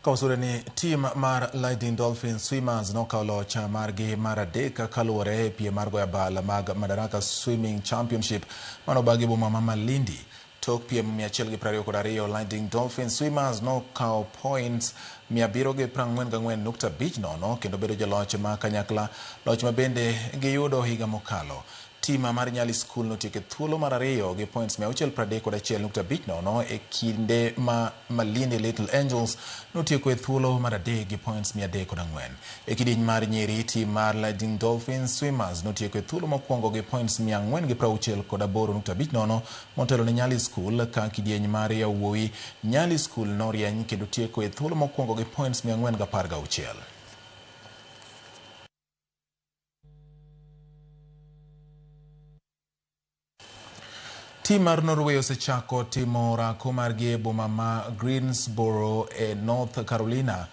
Kawasure ni tim mar Lightning Dolphins Swimmers nokawo loch margi mar adek kaluwore e piem mar goyo abal mag Madaraka Swimming Championship manobagi e boma ma Malindi. Tok piem 122, Lightning Dolphins Swimmers nokawo points 744.50 kendo bedo joloch ma kanyakla, loch ma bende giyudo higa mokalo. Tim mar Nyali School notieko e thuolo mar ariyo gi points 631.50 e kinde ma Malindi Little Angels notieko e thuolo mar adek gi points 304. E kidieny mar nyiri, tim mar Lightning Dolphins Swimmers notieko e thuolo mokwongo gi points 468.50 motelo ne Nyali School, ka kidieny mar yawuowi Nyali School norieny kendo tieko e thuolo mokwongo gi points 416. Tim mar Norway osechako timo orako margi e boma ma Greensboro e North Carolina.